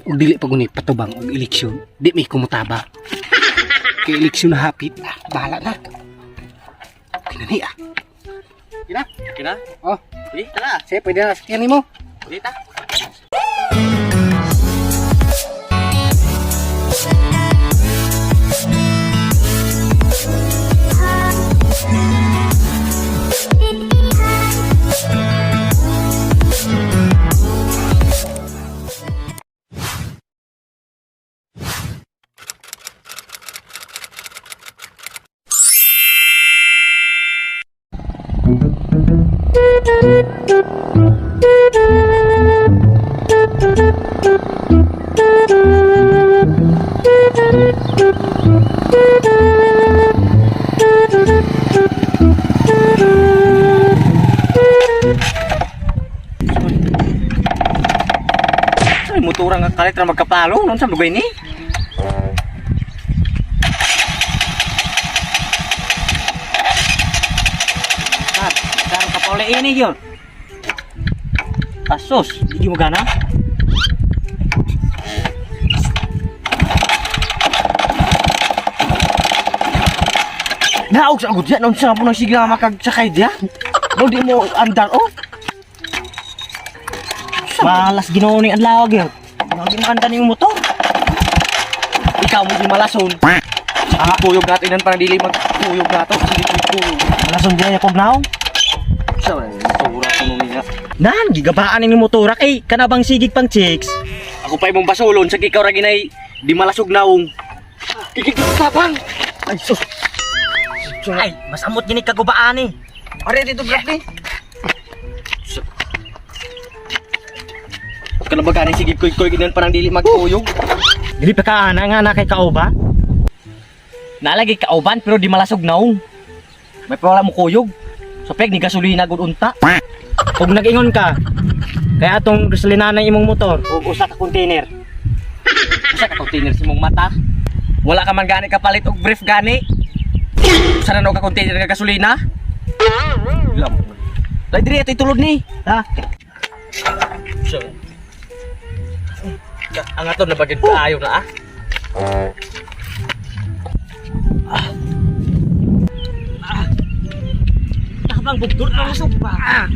Ug dili pa guni patubang og eleksyon, di may kumutaba. Kay eleksyon na hapit, ah, bahala na. Okay na ni ah. Kina? Kina? Oh, Di, tara. sige, pwede na sakyan nimo. Di ta. Ay, motora nga kalit ra magkapalong nun sa lugay ni. Kar, kar ka pa uli ini yun. Asos, di mo gana? Naog sa agud nun sa po nang sigla makagsakay diya. No di mo andar oh. Malas Ginoo ni adlaw gyud. Di mo andar yung motor. Ikaw mo di malason. Sige kuyog natin nan para dili magkuyog nato. Sige kuyog. Malason diya yakog naong. Sa motora kuno niya. Nan, gigabaan ni motor kay kanabang sigig pang chicks. Ako pa imong basulon sa ikaw ra ginay di malasog naong. Kikikabang. Ay sus. Ay, mas amot gini kagubaan eh. Are dito grabe. Kana ba gani sige kuy-kuy ginan parang dili magkuyog. Dili pa ka ana nga na kay kauban. Nalagi kauban pero di malasog naong. May pawala mo kuyog. Sa peg ni gasolina gud unta. Kung nag-ingon ka, kaya atong gasolina ng imong motor ug usa ka container. Usa ka container sa imong mata. Wala ka man gani kapalit og brief gani. Usa na ka container nga gasolina. Lam. Dai diri ato itulod ni. Ha? Usa. Ang ato na bagid kaayo na ah. Nakabang bugdor na usok ba?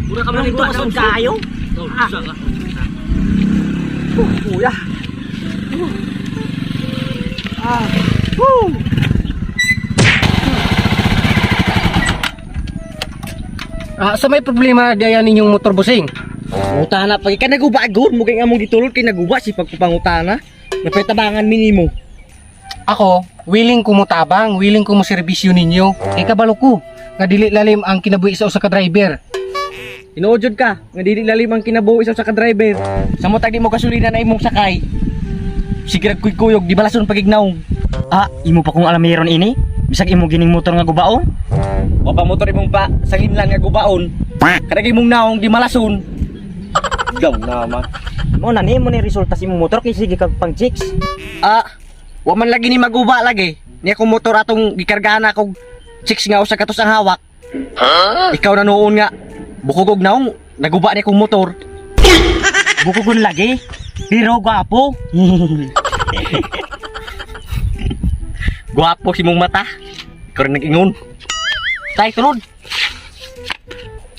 Mura ka man Mura ito masun kaayo. Ah. Kuya. Ah, sa may problema diyan ninyong motor busing. Pangutana pag ka naguba gud mo kay among gitulod kay naguba si pagpangutana. Napaytabangan minimo. Ako, willing ko motabang, willing ko mo serbisyo ninyo. Kay kabalo ko nga dili lalim ang kinabuhi sa usa ka driver. Tinuod jud ka nga dili lalim ang kinabuhi sa usa ka driver. Sa mo tag di mo gasolina na imong sakay. Sige rag kuy-kuyog di balason pagignaw. Ah, imo pa kung alam meron ini. Bisag imo gining motor nga gubaon. O pa motor imong pa sanginlan nga gubaon. Kanang imong naong di malason. Gaw naman. Mo na ni mo ni resulta sa imong motor kay sige kag pang chicks. Ah, wa man lagi ni maguba lagi. Niya kung motor atong gikargahan ako chicks nga usa katos ang hawak. Ikaw na noon nga bukog og naong naguba ni akong motor. Bukogon lagi. Pero gwapo. Guwapo si mong mata. Ikaw rin nag-ingon. Tay, tulod.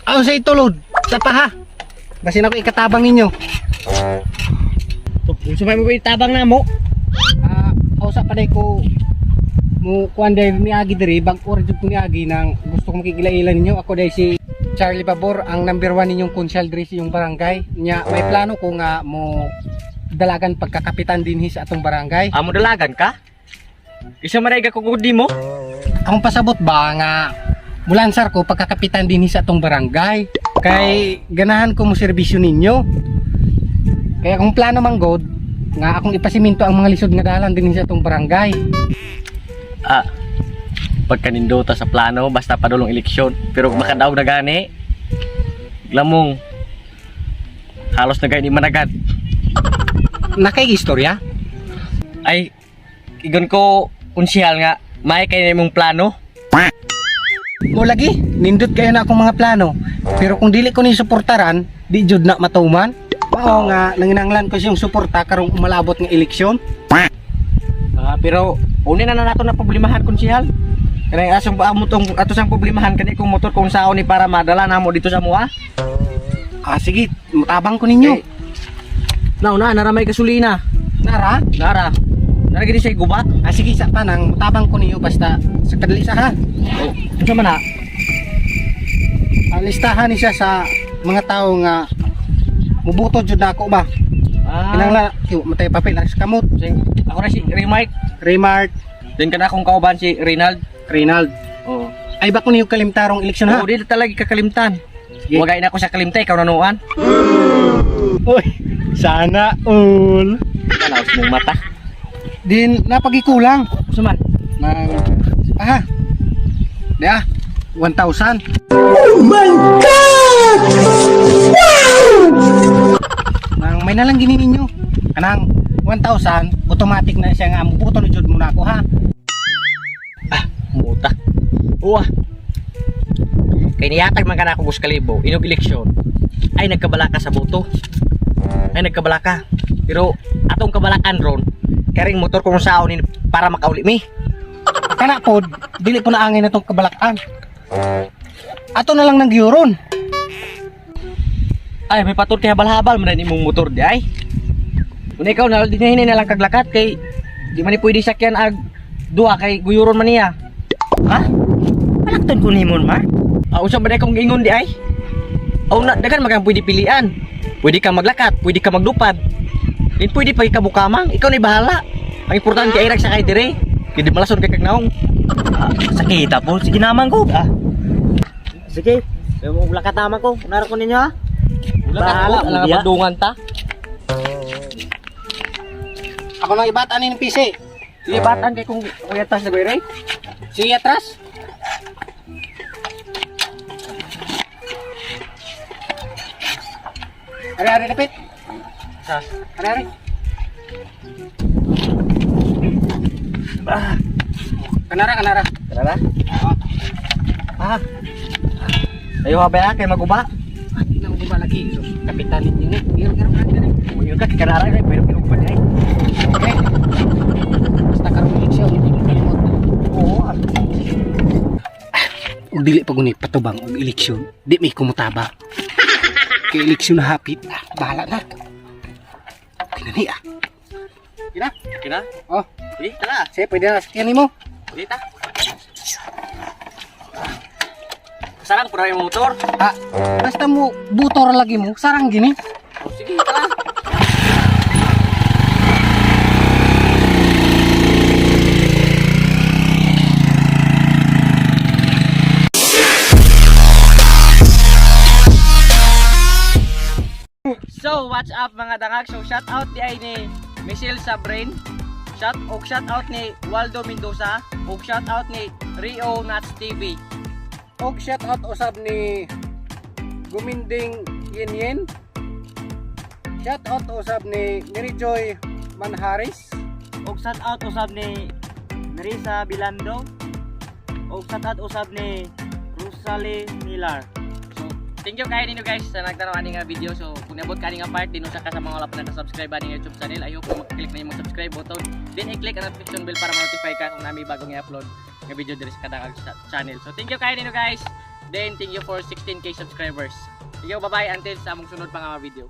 Aon sa itulod? Sa paha. Basin ako ikatabang ninyo. Kung sumay mo itabang na mo. Ah, usa pa day ko mo kuan day miagi diri bag or jud ko miagi nang gusto ko makikilailan ninyo. Ako day si Charlie Babor, ang number 1 ninyong konsyal diri sa iyong barangay. Nya may plano ko nga mo dalagan pagkakapitan dinhi sa atong barangay. Amo dalagan ka? Isa maray ka kukudi mo. Akong pasabot ba nga mulansar ko pagkakapitan dinhi sa atong barangay kay ganahan ko mo serbisyo ninyo. Kaya kung plano man god nga akong ipasiminto ang mga lisod nga dalan dinhi sa atong barangay. Ah, pagkanindota sa plano, basta padulong eleksyon. Pero makadaog na gani, lamong, halos na gani managad. Nakay istorya? Ay, igon ko, unsyal nga, may kay na imong plano. Mo lagi, nindot kayo na akong mga plano. Pero kung dili ko ni suportaran, di jud na matuman. Mao nga nanginanglan ko siyang suporta karong umalabot nga eleksyon. Ah, pero uni na na nato na problemahan, konsihal. Kanay asong ba mo tong ato sang problemahan kani kung motor kung saon ni para madala namo dito sa mua. Ah, sige, mutabang ko ninyo. Eh, Nauna nara may gasolina. Nara? Nara. Nara gini siya gubat. Ah, sige, sa pa nang mutabang ko ninyo basta sa kadali sa ha. Oh, unsa man na? Ang listahan ni siya sa mga tao nga mubuto jud na ako ba. Ah, Kinangla, matay papel ang kamot. Ako na si Remark. Remark, Din kana akong kauban si Reynald. Reynald. Oo. Ay ba ko ninyo kalimtarong eleksyon ha? Oh, di talaga kakalimtan. Sige. Wagay na ako sa kalimta, ikaw nanuan. Uy, sana all. Kalaos mong mata. Din napagikulang Unsa man? ng ah. Di ah, 1,000. Oh my God! Wow! Nang may nalang gini ninyo. Kanang 1,000, automatic na siya nga mubuto na jud muna ako ha. Muta. Uwa. Kay niyatag man kana ako kalibo, inog eleksyon. Ay nagkabalaka sa boto. Ay nagkabalaka. Pero atong kabalakan ron, karing motor kung saon ni para makauli mi. Kana pod, dili po na angay na tong kabalakan. Ato na lang nang giyuron. Ay may pator kay habal-habal man ni imong motor di ay. Una ikaw na dinhinay na lang kaglakat kay di man ni pwede sakyan ag duha kay guyuron man niya. Ha? Palakton ko nimo, Mark. Ah, unsa ba kong ingon di ay? Aw na daghan man kang pwede pilian. Pwede ka maglakat, pwede ka maglupad. Din pwede pa ikabukamang, ikaw na bahala. Ang importante ay sa kay dire. Kay di malason kay kagnaong. Ah, sakita po. Sige naman ko. Ah. Sige. Lakat naman ko. Unara ko ninyo ha. Bahala mo wala diya. magdungan ta. Ako nang ibatan ni PC. Sige batan kay kung kuya tas na bayre. Sige atras. Ari ari dapit. Ha. Ari ari. Ah, Kanara kanara. tara. Ah. Ayo ha ba kay maguba. Ah, di na mo lagi. Sus, kapitan ninyo ni. Giro giro giro. Giro. Munyun ka kay kanara kay pero pinuban ay. Okay. Basta karong eleksyon, hindi mo kalimot. Oo. Ah. Ug dili pa guni patubang og eleksyon, di may kumutaba. Kay eleksyon na hapit, ah, bahala na. Okay na ni ah. Kina? Kina? Oh, Sige, tara. sige, pwede na sakyan nimo. Sige ta. Sarang pura yung motor. Ah, basta mo butor lagi mo, sarang gini. Sige, tara. So, what's up mga dangag? So, shout out di ay ni Michelle Sabrin. Shout og shout out ni Waldo Mendoza og shout out ni Rio Nuts TV. Og shout out usab ni Guminding Yen Yen. Shout out usab ni Mary Joy Manharis. Og shout out usab ni Nerissa Bilando. Og shout out usab ni Rosalie Millar. So, thank you kayo ninyo guys sa nagtanaw ani nga video. So, kung nabot ka ani nga part, din usa ka sa mga wala pa naka-subscribe ani nga YouTube channel. I hope na mag-click na yung subscribe button. Then i-click ang notification bell para ma-notify ka kung nami bagong i-upload nga video diri sa Kadangag channel. So, thank you kayo ninyo guys. Then, thank you for 16K subscribers. Thank you, bye-bye until sa among sunod pa nga mga video.